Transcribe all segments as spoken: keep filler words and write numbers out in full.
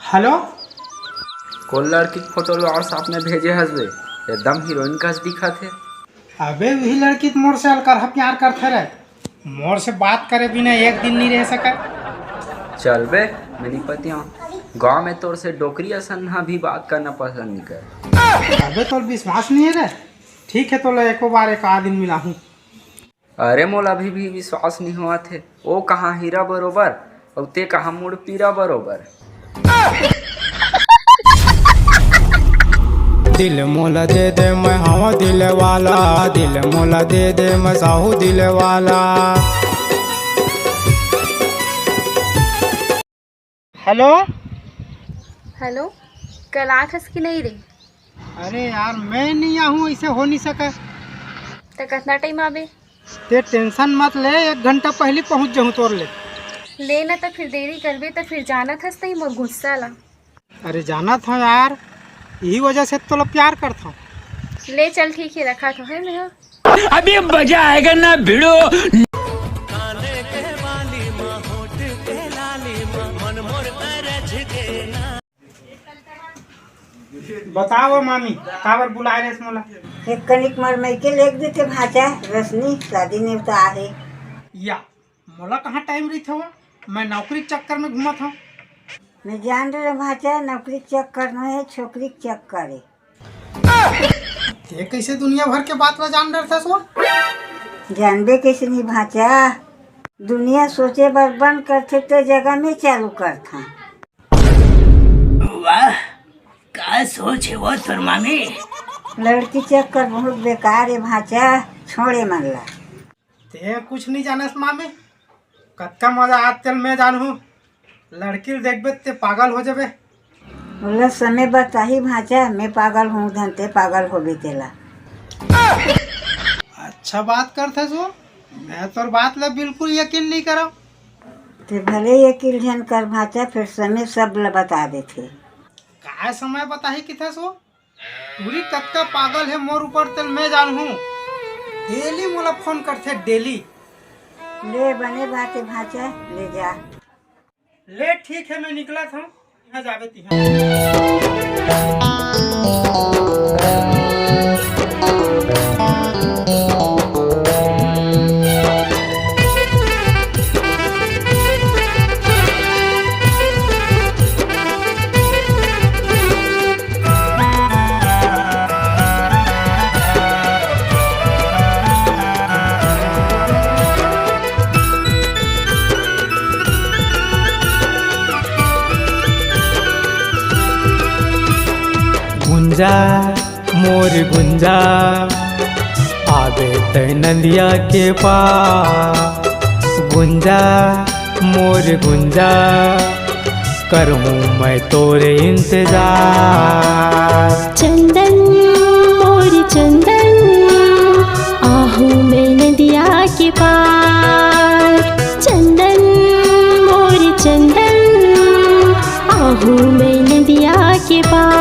Hello. कोन लड़की के फोटो WhatsApp में भेजे हस बे? एकदम हीरोइन कस दिखत हे। अबे, वही लड़की तो मोर से अलकरहा प्यार करथे रे। मोर से बात करे बिना एक दिन नहीं रह सके। चल बे, मैं नहीं पतियाऊँ। गाँव में तोर से डोकरी असन ह भी बात करना पसंद नहीं करे। अबे, तोर विश्वास नहीं है रे। ठीक है, तोला एको बार एक आध दिन मिलाहूँ। अरे, मोला अभी भी विश्वास नहीं होवत हे। ओ कहाँ हीरा बरोबर, अउ ते कहाँ मुड़ पीरा बरोबर। दिल मोला दे दे, मैं हवा दिल वाला, दिल मोला दे दे, मैं साहू दिल वाला। हेलो। हेलो, कल आत हस कि नहीं रे? अरे यार, मैं नहीं आहूँ, ऐसे हो नहीं सके। त कतना टाइम आबे? ते टेंशन मत ले, एक घंटा पहली पहुँच जाहूँ तोर ले। ले ना, त फिर देरी करबे त फिर जानत हस तही मोर गुस्सा ला। अरे जानत हँव यार, यही वजह से तोला प्यार करत हँव। ले चल ठीक है, रखत हँव, है मैं, हाँ। अभी मजा आएगा ना भिड़ो। बताओ मामी, काबर बुलाए रेहेस मोला? एक कनिक मर मइके लेग देते भांचा, रसनी शादी नेवता आहे। या, मोला कहाँ टाइम रहिथे वो? मैं नौकरी के चक्कर में घूमत हँव। मैं जान रहे भांचा, नौकरी के चक्कर में है, छोकरी के चक्कर है। ते कैसे दुनिया भर के बात ला जान डरथस वो? जानबे कैसे नहीं भांचा, दुनिया सोचे बर बंद करथे ते जगह में चालू करथा। वाह, का सोच है वो तोर मामी? लड़की चक्कर बहुत बेकार है भांचा, छोड़े मन ला। ते कुछ नहीं जानस मामी, कतका मजा आत तेल मैं जानहूँ। लड़की ल देखबे ते पागल हो जाबे। बोला समय बताही भांचा, मैं पागल हूँ धन ते पागल होबे तेला। अच्छा बात करथस वो, मैं तोर बात ला बिल्कुल यकीन नहीं करव। ते भले यकीन झन कर भांचा, फिर समय सब ला बता देथे। काय समय बताही किथस वो? टूरी कतका पागल हे मोर ऊपर तेल मैं जानहूँ। डेली मोला फोन करथे, डेली। ले बने बात हे भांचा, ले जा। ले ठीक हे, मैं निकलत हँव, इहाँ जाबे तिहाँ। गुंजा, मोर गुंजा, आबे तै नदिया के पार। गुंजा, मोर गुंजा, करहूँ मैं तोरे इंतजार। चंदन, मोर चंदन, आहूँ मैं नदिया के पार। चंदन, मोर चंदन, आहूँ मैं नदिया के पार।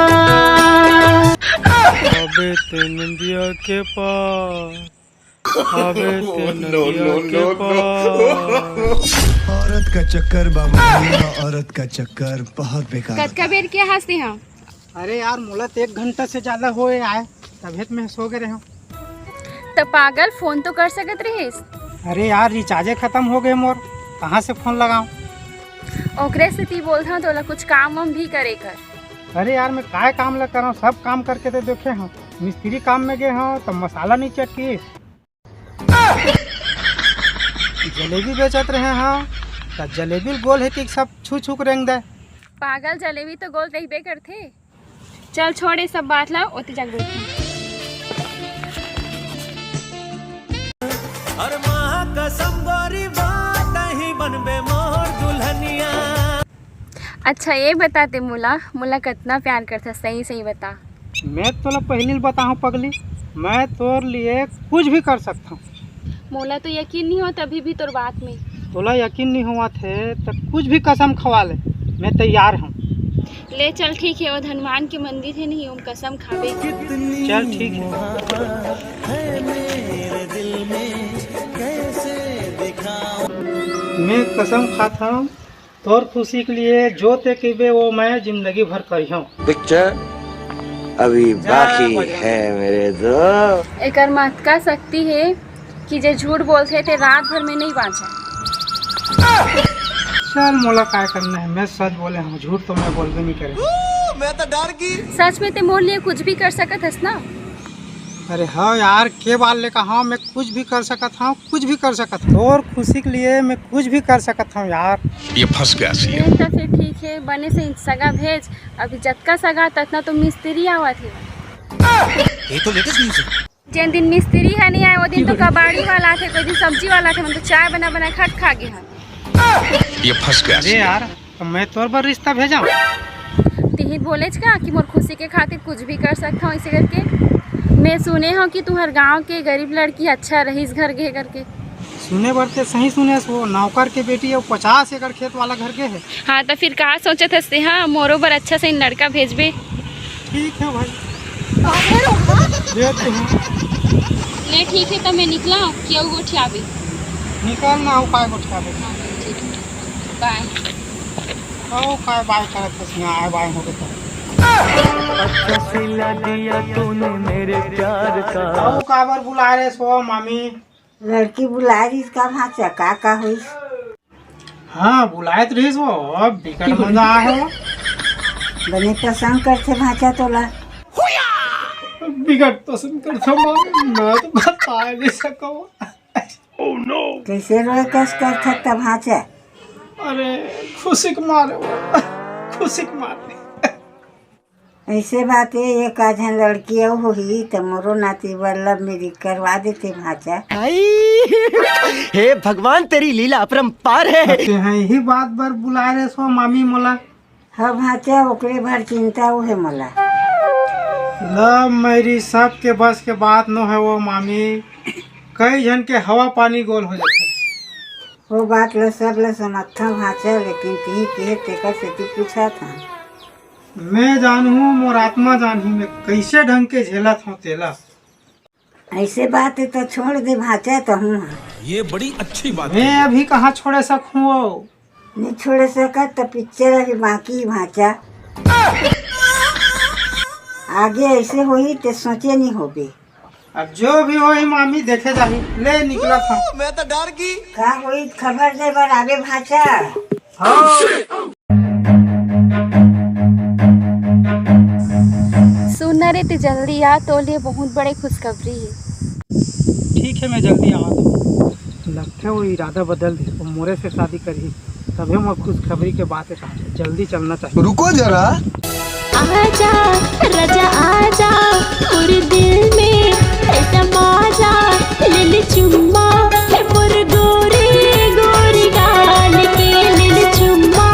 आबे तै नदिया के पार। अबे ते नदिया के पार। औरत का चक्कर बाबू, औरत का चक्कर बहुत बेकार। कतका बेर के हंसते हैं? अरे यार, मोला तो एक घंटा से ज्यादा होए आए, तभे तो मैं सो गए रहे हूँ। तो पागल, फोन तो कर सकत रहिस। अरे यार, रिचार्जे खत्म हो गए मोर, कहाँ से फोन लगाऊं? ओकरे सेती बोलत हूँ, तोला कुछ काम वाम भी करे कर। अरे यार, मैं काय काम ला करहूँ, सब काम करके तो देखे हूँ। मिस्त्री काम में गए हूँ तो मसाला नहीं चटकीस। जलेबी बेचत रहे हव, त जलेबी ल गोल हे कि सब छू छू के रेंग दे। पागल, जलेबी तो गोल रहिबे करथे। चल छोड़ ये सब बात ला, ओती जाके बैठ। अरे माँ कसम गोरी बात ही बनबे मोर दुल्हनिया। अच्छा, ये बता ते मोला, मोला कतना प्यार करथस, सही सही बता। मैं तोला पहिली ल बताहूँ पगली, मैं तोर लिए कुछ भी कर सकथौं। मोला तो यकीन नहीं होत अभी भी तोर बात में। तोला यकीन नहीं होवत हे त कुछ भी कसम खवा ले, मैं तैयार हूँ। ले चल ठीक है, वो हनुमान के मंदिर है नहीं, ओम कसम खावे। चल ठीक है। मैं कसम खाथौं तोर खुशी के लिए जो ते कहिबे, वो मैं जिंदगी भर करिहूँ। पिक्चर अभी बाकी है मेरे दोस्त। एकर महत्ता शक्ति हे कि जे झूठ बोलथे ते रात भर में नहीं बाँचा। चल, मोला काय करना है, मैं सच बोले हूँ, झूठ तो मैं बोलबे नहीं करे। मैं तो डर गई। सच में ते मोर लिए कुछ भी कर सकत हस ना? अरे हाँ यार, के बार ले कहा, मैं कुछ भी कर सकत हूँ, कुछ भी कर सकत हूँ। तोर खुशी के लिए मैं कुछ भी कर सकत हूँ यार। ये फंस गया सी। ए, त फिर ठीक है, बने से सगा भेज। अभी जतका सगा ततना तो मिस्त्री आवत हे। ये तो लेटेस्ट न्यूज़ है। जेन दिन मिस्त्री ह नहीं आए, वो दिन तो कबाड़ी वाला आथे, कोई दिन सब्जी वाला आथे, मन तो चाय बना बना खट खा गे हन। ये फंस गया अरे सी। यार, तो मैं तोर बर रिश्ता भेजा। तिही बोलेच का कि मोर खुशी के खातिर कुछ भी कर सकता हूँ, इसे करके। मैं सुने हूँ कि तुम्हार गांव के गरीब लड़की अच्छा रहीस घर गे करके। सुने बर ते सही सुने, वो नौकर के बेटी अउ पचास एकड़ खेत वाला घर गे हे। हाँ, तो फिर का सोचत हस ते? हाँ, मोरो बर अच्छा से लड़का भेजबे। ठीक है भाई, भेज दे हूँ। ले ठीक है, तो मैं निकला, केहू गोठियाबे। निकल ना, अउ काय गोठियाबे? हाँ, ठीक है, बाय। अउ काय बाय करत हस ना, आय बाय हो के तो। अच्छा सिला दिया तूने मेरे प्यार का। अउ काबर बुलाए रेहेस वो मामी? लड़की बुलाए रहिस का भांचा, का का होइस? हाँ, बुलाए त रहिस वो, अब बिकट मजा आए हो। बने पसंद करथे भांचा तोला। बिकट पसंद करथे मामी, मैं तो बता नहीं सकूँ। कैसे रोए कस करथे त भांचा? अरे, खुशी के मारे वो, खुशी के मारे। ऐसे बात हे, एक आध झन लड़की अउ होही त मोरो नाती बर love marriage करवा देते भांचा। आई, हे भगवान, तेरी लीला अपरंपार है। तेहा यही बात बर बुलाए रेहेस वो मामी मोला। हाँ भांचा, ओकरे भर चिंता उहे मोला। Love marriage सबके बस के बात नो है वो मामी, कई झन के हवा पानी गोल हो जाथे। वो बात ल सब ल समझथंव भांचा, लेकिन तिही केहे तेकर सेती पूछत हंव। मैं जानहूँ, मोर आत्मा जानही, मैं कइसे ढंग के झेलत हंव तेला। ऐसे बात हे त छोड़ दे भांचा, तहूँ ह। ये बड़ी अच्छी बात मैं है। अभी कहाँ छोड़े सकहूँ वो? नहीं छोड़े सकत त पिक्चर अभी बाकी भांचा। आगे ऐसे होही ते सोचे नहीं होबे। अब जो भी होही मामी देखे जाही। ले निकलत हंव। मैं तो डर गई। का होही खबर दे बर आबे भांचा। हाँ। सुन ना रे, ते जल्दी आ, तोर लिए बहुत बड़े खुशखबरी हे। ठीक है, मैं जल्दी आवत हंव। लगथे वो इरादा बदल दिस, वो मोरे से शादी करही, तभे मोर खुशखबरी के बात हे। जल्दी चलना चाहिए। रुको जरा। आजा राजा आजा, पूरे दिल में है तमाजा, ले ले चुम्मा, है मोर गोरी गोरी गाल के, ले ले चुम्मा,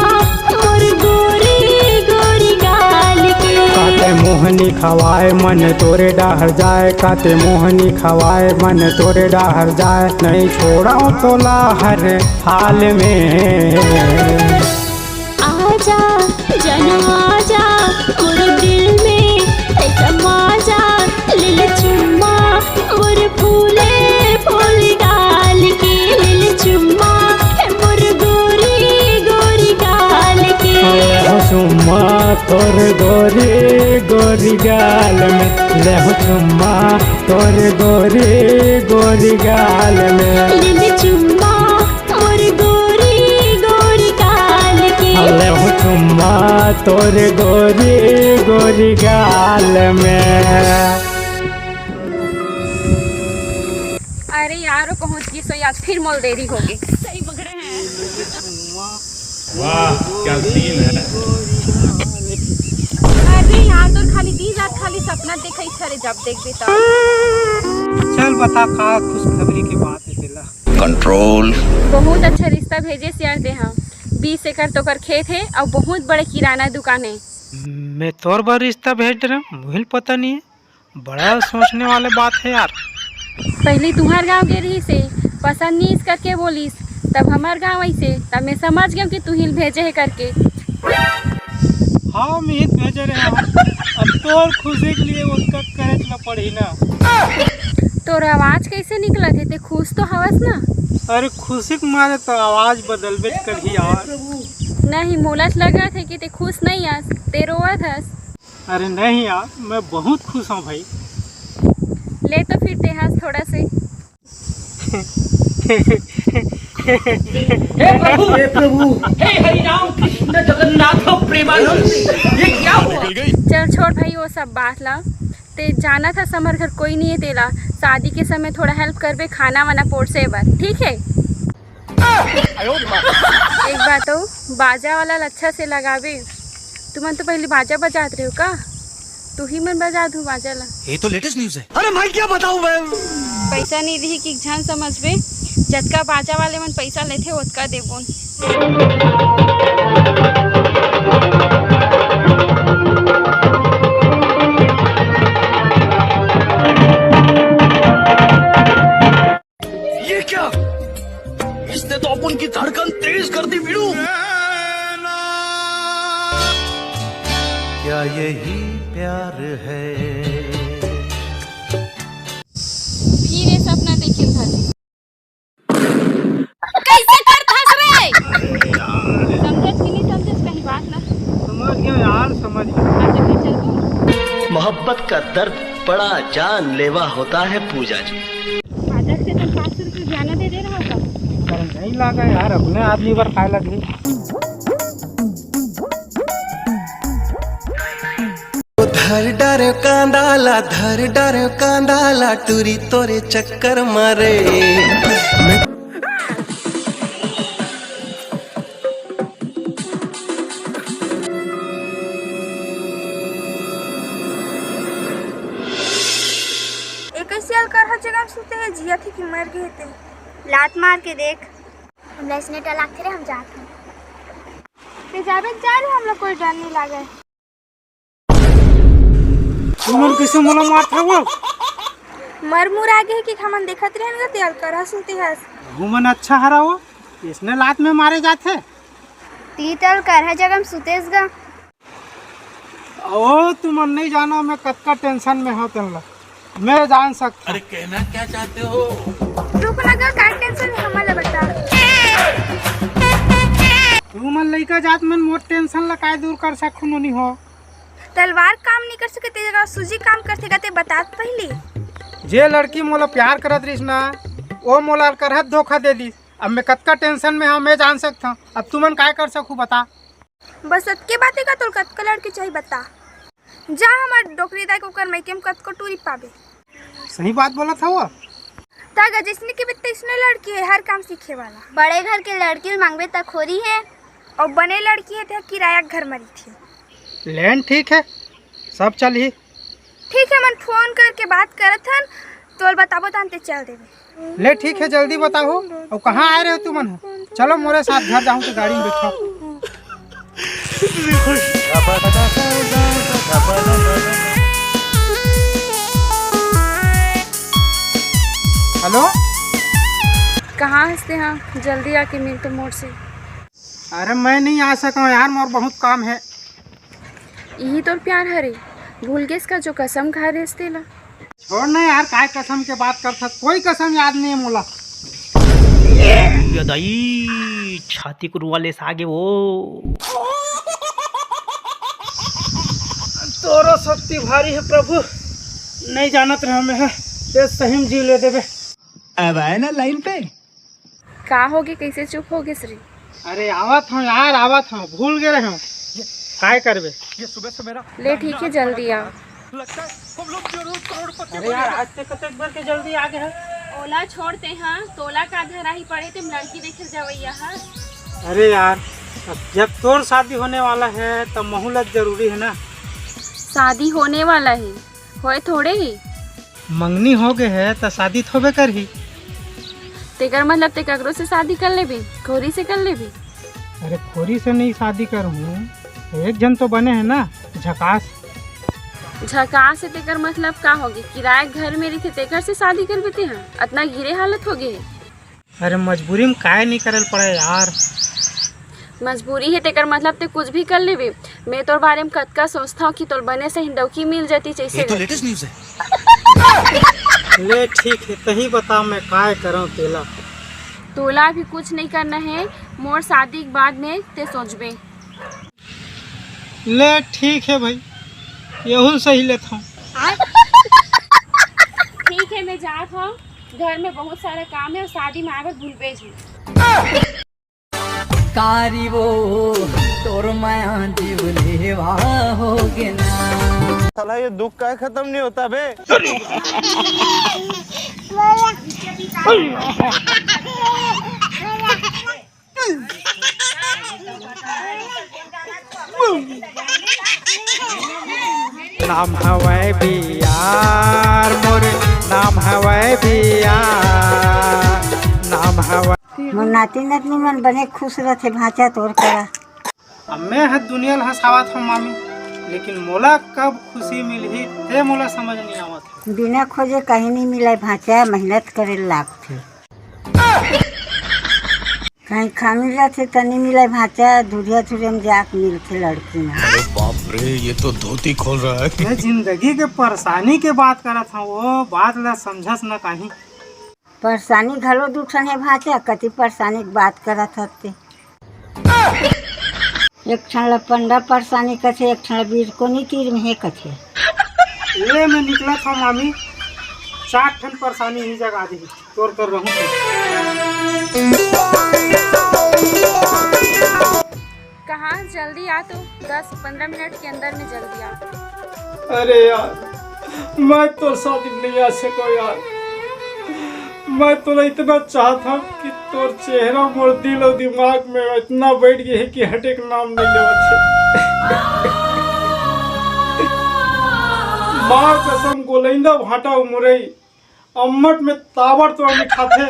मोर गोरी गोरी गाल के। काते मोहनी खवाए मन तोरे डहर जाए, काते मोहनी खवाए मन तोरे डहर जाए, नहीं छोड़व तोला हर हाल में। आजा जानू आजा, मोर दिल में है तमाजा, ले ले चुम्मा, मोर फूले फूल गाल के, ले ले चुम्मा, है मोर गोरी गोरी गाल के। ले हो चुम्मा तोर गोरी गोरी गाल में, ले हो चुम्मा तोर गोरी गोरी गाल में। ले ले चुम्मा मोर गोरी गोरी गाल के। ले हो चुम्मा तोर गोरी गोरी गाल में। अरे यार, वो पहुंच गई सो यार, फिर मोल देरी हो गई। सही पकड़े हैं। वाह, क्या सीन है। अरे यार, तोर खाली दिन रात खाली सपना देखई छरे, जब देखबे तब। चल बता, का खुशखबरी के बात हे तेला? कंट्रोल। बहुत अच्छा रिश्ता भेजे सियार दे, हाँ, बीस एकड़ तोकर खेत हे अउ बहुत बड़े किराना दुकान हे। मैं तोर बर रिश्ता भेज डरेंव, मुहिल पता नहीं है। बड़ा सोचने वाले बात है यार। पहली तुंहर गांव गे रहिस हे, पसंद नहीं इस करके बोलिस, तब हमर गांव अइसे, तब मैं समझ गेंव कि तुंहिल भेजे हे करके। हाँ, मिहित भेजे रहे हम। अब तोर खुशी के लिए उनका करे ला पड़ही ना। तोर आवाज कैसे निकलत हे? ते खुश तो हवस ना? अरे, खुशी के मारे तो आवाज बदलबे करही यार। नहीं, मोला तो लगत हे कि ते खुश नहीं हस, ते रोवत हस। अरे नहीं यार, मैं बहुत खुश हूँ भाई। ले तो फिर ते हंस थोड़ा से। हे प्रभु, हे प्रभु, हे हरि राम कृष्ण जगन्नाथ प्रेमानंद, ये क्या हुआ? चल छोड़ भाई वो सब बात ला। ते जानत हस हमर घर कोई नहीं है तेला। शादी के समय थोड़ा हेल्प करबे खाना वाना पोरसे बर, ठीक है? एक बात हो, बाजा वाला ला अच्छा से लगाबे। तुमन तो पहले बाजा बजात रहे हो का? तू ही मन बजा दू बाजा ला। ये तो लेटेस्ट न्यूज़ है। अरे भाई क्या बताऊं मैं। पैसा नहीं रही कि झन समझबे, जतका बाजा वाले मन पैसा लेथे ओतका देबोन। ये क्या? इसने तो अपन की धड़कन तेज कर दी वीरू। क्या यही प्यार है? फिर ये सपना देखिन भाभी। कैसे करत हस रे? समझत कि नहीं समझत कहीं बात ना? समझ गया यार, समझ गया। अच्छा, फिर चल तू। मोहब्बत का दर्द बड़ा जानलेवा होता है पूजा जी। बाजार से तुम पाँच सौ रुपये बयाना दे दे रहा था। अरे नहीं लागा यार, अपने आदमी बर खाए लगी। धर डार कांदा ला, धर डार कांदा ला, टूरी तोरे चक्कर मारे। ए कइसे अलकरहा जगह में सुते हे, जियत हे कि मर गे हे ते? लात मार के देख। हमला इसने डर लागथे रे, हम जात हन। ते जाबे जा रे, हमला कोई डर नहीं लागे। तुमन कइसे मोला मारत हव? मर मुर आगे हे कि हमन देखत रहेन गा, ते अलकरहा सुते हस। तुमन अच्छा हरा हो, इसने लात में मारे जाथे। ती तो अलकरहा जगह में सुतेस गा। ओ, तुमन नहीं जाना, मैं कतका टेंशन में हव तेन ला। मैं जान सकता। अरे, कहना क्या चाहते हो? रुक ना गा, का टेंशन हे, हमन ला बता। तुमन लइका जात मन मोर टेंशन ला काय दूर कर सकहू नोनी हो? तलवार काम नहीं कर सके, ते जगह सूजी काम करथे गा, ते बता तो पहली। जे लड़की मोला प्यार करत रहिस ना, वो मोला अलकरहा धोखा दे दिस। अब मैं कतका टेंशन में हव, मैं जान सकता। अब तुमन काय कर सकहू, बता। बस अतके बात हे का, तोला कतका लड़की चाहिए बता। जा हमर डोकरी दाई के ओकर मइके में कतको टूरी पाबे। सही बात बोलत हव। त गा जइसने के बित्ते इसने लड़की हे, हर काम सीखे वाला। बड़े घर के लड़की ल मांगबे त खोरी हे। अउ बने लड़की हे ते किराया के घर म रहिथे। लेन ठीक हे, सब चलही। ठीक हे, हमन फोन करके बात करत हन, तोला बताबो तहन ते चल देबे। ले ठीक हे, जल्दी बताहू। अउ कहाँ आए रहे हो तुमन ह? चलो मोरे साथ घर जाहूँ तो गाड़ी में बैठो। हेलो। कहाँ हस ते हा? जल्दी आके मिल तो मोर से। अरे मैं नहीं आ सकंव यार, मोर बहुत काम हे। इही तोर प्यार हरे? भूल गेस का जो कसम खाए रेहेस तेला? छोड़ ना यार, काय कसम के बात करथस? कोई कसम याद नहीं हे मोला। ये दाई, छाती को रुआ लेस आगे वो। तोरो शक्ति भारी हे प्रभु, नहीं जानत रहे मैं, ते सही में जीव ले देबे। अब आए ना लाइन पे। का होगे, कइसे चुप हो गेस रे? अरे आवत हंव यार, आवत हंव, भूल गे रहेंव। काय करबे? ये सुबह से मेरा ले ठीक हे, जल्दी आ। लगता है हम लोग जरूर करोड़पति अरे यार, आज ते कतेक बेर के जल्दी आ गे हे। ओला छोड़ ते हा, तोला का धराही पड़े, ते लड़की देखे जावैया हा। अरे यार, अब जब तोर शादी होने वाला हे, तब महू ला जरूरी हे ना। शादी होने वाला हे, होए थोड़े ही। मंगनी हो गे हे, त शादी त होबे करही। तेकर मतलब ते ककरो से शादी कर लेबे, खोरी से कर लेबे? अरे, खोरी से नहीं शादी करहूँ, एक झन तो बने हे ना, झकास। झकास हे तेकर मतलब का होगे? किराया के घर में रहिथे, तेकर से शादी करबे ते हा? अतना गिरे हालत होगे हे। अरे मजबूरी में काय नहीं करल पड़े यार। मजबूरी हे तेकर मतलब ते कुछ भी कर लेबे। मैं तोर बारे में कतका सोचथंव कि तोर बने से हिंडौकी मिल जाती जैसे ये तो घर। लेटेस्ट न्यूज़ है। ले ठीक हे, तही बता मैं काय करंव तेला। तोला भी कुछ नहीं करना है, मोर शादी के बाद में ते सोचबे। ले ठीक है भाई, यहू सही लेत हूँ। ठीक है, मैं जात हूँ, घर में बहुत सारा काम है और शादी में आए बर भूलबे झन। कारी वो तोर माया जीव लेवा हो गे ना। साला ये दुख का खत्म नहीं होता बे। नाम हवय बियार मोर, नाम हवय बियार, नाम हवय। मोर नाती नतनी मन बने खुश रथे भांचा तोर करा। अब मैं ह दुनिया ल हंसावत हूँ मामी, लेकिन मोला कब खुशी मिलही ते मोला समझ नहीं आवत हे। बिना खोजे कहीं नहीं मिले भांचा, मेहनत करे लागथे। कहीं खामी रथे त नहीं मिले भांचा, दूरिया दूरिया में जाके मिलथे लड़की मन। अरे बाप रे, ये तो धोती खोल रहा है। मैं जिंदगी के परेशानी के बात करत हूँ, वो बात ला समझस न कहीं। परेशानी घलो दू ठन हे भांचा, कति परेशानी के बात करत हस ते। एक ठन ला पंडा परेशानी कथे, एक ठन ला बीरकोनी तीर में हे कथे। ले मैं निकलत हूँ मामी, चार ठन परेशानी ही जगा दे, तोर कर रहूँ। कहाँ जल्दी आ तो, दस पंद्रह मिनट के अंदर में जल्दी आ। अरे यार, मैं तोर शादी में नहीं आ सको यार। मैं तोला इतना चाहत हूँ कि तोर चेहरा मोर दिल और दिमाग में इतना बैठ गया है कि हटे के नाम नहीं लेवत है। माँ कसम, गोलैंदा भाटा अउ मुरई अम्मट में ताबड़ तोड़ मिठाथे,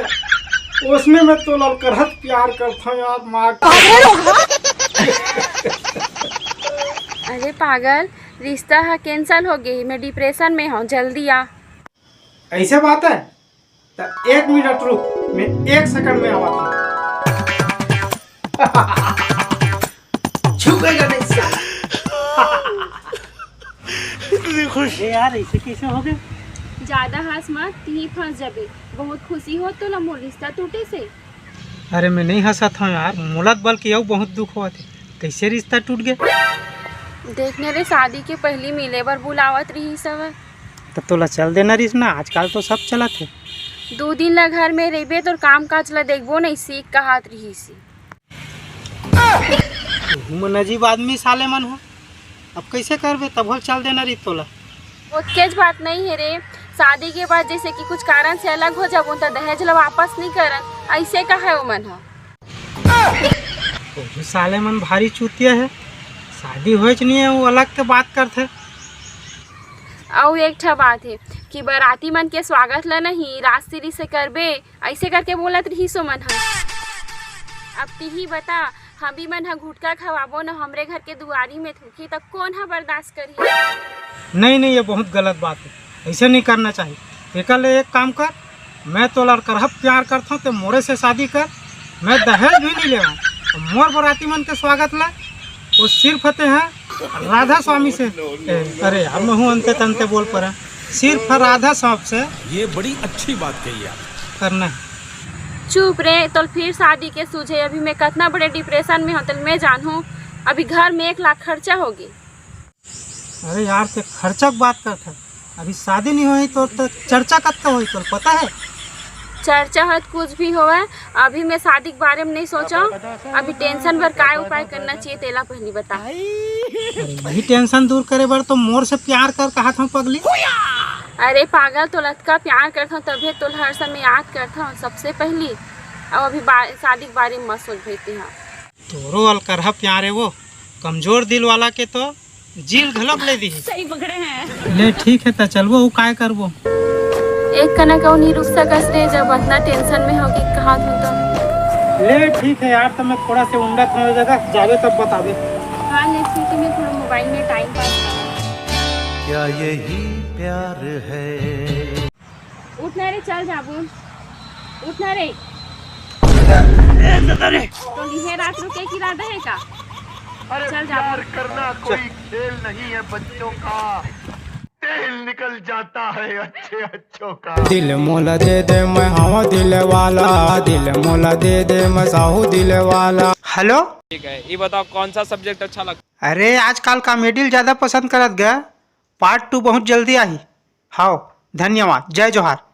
ओसने में तोला करहत प्यार करथंव यार माँ। अरे पागल, रिश्ता ह cancel हो गे, मैं depression में हूँ, जल्दी आ। ऐसे बात है, त एक मिनट रुक, मैं एक सेकंड में आवत हूँ। झुकेगा नहीं साला। इतनी खुश। अरे यार, ऐसे कैसे हो गए? ज्यादा हंस मत, तिही फंस जाबे। बहुत खुशी हो तोला मोर रिश्ता टूटे से। अरे मैं नहीं हंसत हूँ यार, मोला त बल्कि अउ बहुत दुख होवत हे। कैसे रिश्ता टूट गया? देखने रे, शादी के पहली मिले बर बुलावत रहिस हवय। त तोला चल देना रहिस ना, आजकल तो सब चलत हे। दू दिन ला घर में रहिबे, तोर काम काज ला देखबो नहीं, सीख कहात रहिस। तुहू मन अजीब आदमी साले मन हो, अब कैसे करबे? तब होल चल देना रही तोला। ओतकेच बात नहीं है रे, शादी के बाद जैसे कि कुछ कारण से अलग हो जाबो त दहेज ला वापस नहीं करन, ऐसे का है ओमन ह। ओहू साले मन भारी चूतिया है, शादी होएच नहीं है, वो अलग के बात करथे। अउ एक ठा बात है कि बराती मन के स्वागत ला नहीं राजश्री से करबे, ऐसे करके बोलत रहिस ओमन ह। अब तिही बता, हमी मन ह गुटखा खवाबो न हमरे घर के दुआरी में थूकी, त कोन ह बर्दाश्त करही? नहीं, नहीं, ये बहुत गलत बात है, ऐसे नहीं करना चाहिए। एकर ले एक काम कर, मैं तोला करहब प्यार करथंव, ते मोरे से शादी कर, मैं दहेज भी नहीं लेवंव। मोर बराती मन के स्वागत ला वो सिर्फ ते ह राधा स्वामी से, ए, अरे अब मैं हूँ अंते तंते बोल परा, सिर्फ राधा स्वामी से। ये बड़ी अच्छी बात कही आप। करना है। चुप रे, तोल फिर शादी के सूझे, अभी मैं कतना बड़े depression में हूँ, तोल मैं जानहूँ। अभी घर में एक लाख खर्चा होगे। अरे यार, ते खर्चा के बात करत है, अभी शादी नहीं होही तो, तो चर्चा कतका होही, तोल पता है? चर्चा होत कुछ भी होवे, अभी मैं शादी के बारे में नहीं सोचो। अभी tension बर काय उपाय करना चाहिए, तेला पहली बता। अरे, यही tension दूर करे बर तो मोर से प्यार कर कहा था पगली। अरे पागल, तोला अतका प्यार करथंव, तभे तोला हर समय याद करथंव सबसे पहली। अब अभी बा-, शादी के बारे में मत सोच भई तेहा। तोरो अलकरहा प्यार है वो, कमजोर दिल वाला के तो जील घलोक ले दी। सही पकड़े हैं। ले ठीक है, त चलबो, वो काय करबो? एक कना कहूँ नहीं रुक सकस रे, जब अतना tension में होगे कहा तू तो। ले ठीक है यार, तो मैं थोड़ा से उंडा था जगह, जाबे तब बताबे। हाँ ले ठीक है, मैं थोड़ा mobile में time pass। क्या यही प्यार है? उठ ना रे, चल जाबो। उठ ना रे। तो लिहे रात रुके की इरादा है का? अरे चल जाबो। प्यार करना कोई खेल नहीं है बच्चों का। निकल जाता है अच्छे अच्छों का। दिल मोला दे दे, मैं हवा दिल वाला। दिल मोला दे दे, मैं साहू दिल वाला। हेलो। ठीक है, ये बताओ, कौन सा सब्जेक्ट अच्छा लगता? अरे, आजकल कॉमेडी ज्यादा पसंद करत गा। पार्ट टू बहुत जल्दी आही। हाव, धन्यवाद, जय जोहार।